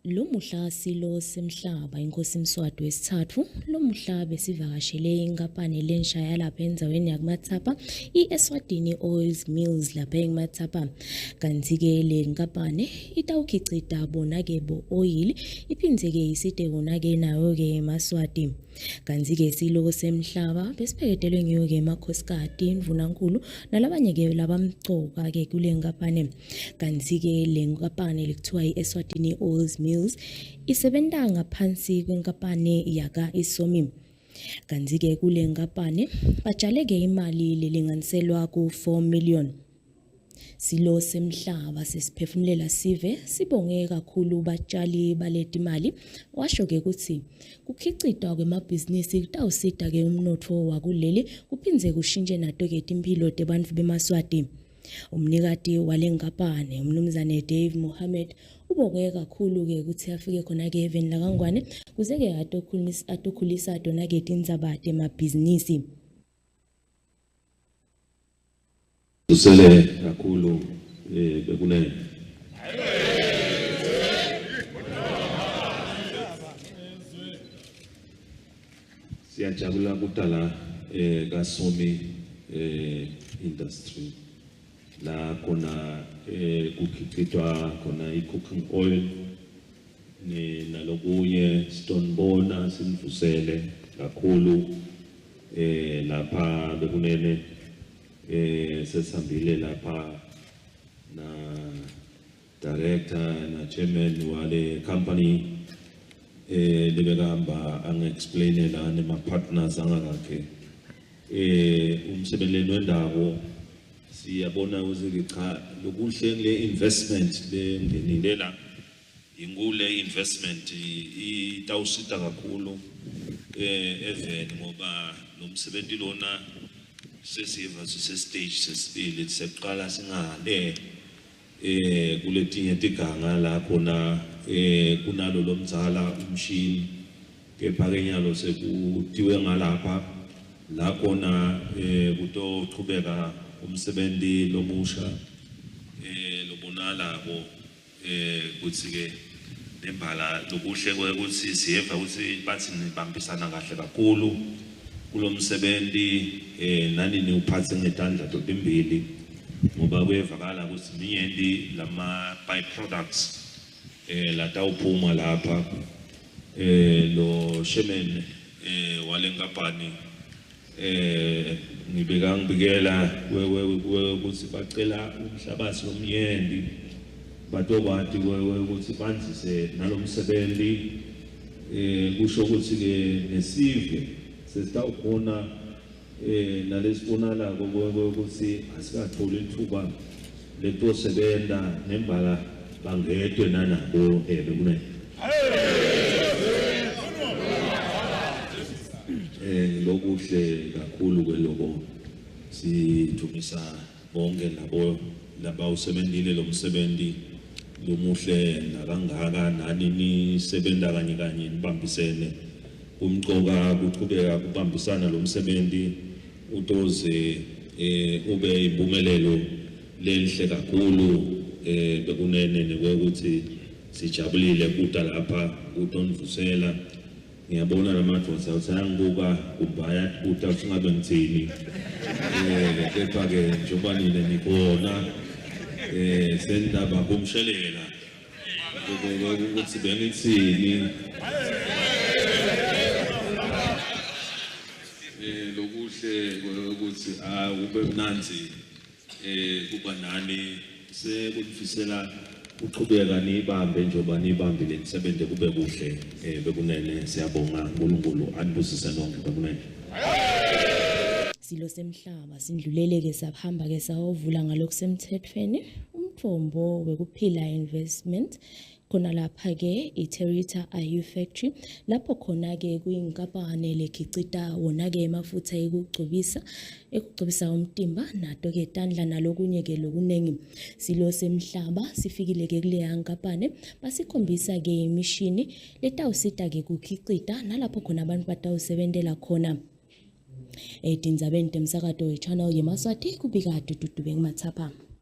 Lomuhla silo semhlaba iNkhosi Mswati wesithathu lomuhla besivakashele inkampani lensha yalapha endzaweni yakuMatsapha i-Eswatini Oils Mills lapha eMatsapha. Kanti-ke le nkampani itawukhicita bona-ke bo-oyili iphindze-ke isite kona-ke nayo-ke emaSwati. Kanti-ke silo semhlaba besipheketelwe ngiyo-ke emakhosikati, indvunankulu nalabanye-ke labamcoka-ke kule nkampani. Kanti-ke le nkampani lekuthiwa i-Eswatini Oils Mills isebenta ngaphansi kwenkampani yaka-Isomi. Kanti-ke kule nkampani batshale-ke imali lelinganiselwa ku-4 million. Silo semhlaba sesiphefumulela sive sibonge kakhulu batshali baletimali washo-ke kutsi kukhicitwa kwemabhizinisi kutawusita-ke umnotfo wakuleli kuphindze kushintshe nato-ke timphilo tebantfu bemaSwati. Umnikati wale nkampani uMnumzane Dave Mohammed ubonge kakhulu-ke kutsi afike khona-ke eveni lakaNgwane kuze-ke atokhulisa tona-ke tindzaba temabhizinisi. Usele kakhulu eh bekunene. Siyajabula kudala eh kaSomi eh industry la khona eh kukhicitwa khona i-cooking oil ne nalokunye sitonibona sinivusele kakhulu eh lapha bekunene eh sesihambile lapha na director na chairman wale company eh lebekahamba angi-explainela nema-partners angakakhe eh umsebenzini wendawo siyabona ukuthi cha lokuhle kule investment lengenile la inkule investment itawusita kakhulu eh eveni ngoba lo msebenzi lona sesiva sise stage sesibili seqala singale eh kuletinye tiganga la khona eh kunalo lomdzala umshini kepha ke nyalo sekutiwe ngalapha la khona eh kutochubeka umsebenzi lomusha eh lobonalako eh kuthi ke nembala lokuhle kwekuthi siyeva ukuthi bathi nibambisana kahle kakhulu kulomsebenzi eh nani niwuphathe ngetandla totimbili ngoba kuyevakala ukuthi minyenti lama by products eh latawuphuma lapha eh lo chairman eh walenkampani eh ngibeka ngibikela ukuthi bacela umhlabathi lomnyendi batokwati ukuthi bandzise nalomsebenzi eh kusho ukuthi ke nesive sesitawukhona eh nalesibonalako ukuthi asikatholi ithuba letosebenza nembala bangedwe nanabo eh bekunene eh lokuhle kakhulu kweloko sidumisa bonke labo labawusebentile lo msebenzi lomuhle nakangaka nani nisebenza kanye kanye nibambisene kumcoka kuchubeka kubambisana lo msebenzi utoze eh ube impumelelo lenhle kakhulu eh bekunene nekwekuthi sijabulile kuta lapha kutonivusela ngiyabona lamadvodza uthi ayangibuka kumbe ayatibuta ukuthi ngabe ngithini eh kepha ke njengoba nina nikhona eh sendaba kumshelela ukuthi bengithini eh lokuhle ukuthi ah ube mnanzi eh kuba nani sekunifisela uqhubeka niyibambe njengoba niyibambile nisebenze kube kuhle eh bekunene siyabonga uNkulunkulu anibusise nonke bekunene Silo semhlaba sindlulele ke sahamba ke sayovula ngalokusemthethweni umthombo wekuphila investment khona lapha ke iTerita IU Factory lapho khona ke kuyinkampani lekhicita wona ke emafutha ekugcobisa ekugcobisa umtimba nato ke tandla nalokunye ke lokuningi silo semhlaba sifikile ke kuleya nkampani basikhombisa ke imishini letawusita ke kukhicita nalapho khona abantu batawusebentela khona etindzabeni temsakato we-channel yemaswati kubika Dudu Dube ngumathapha.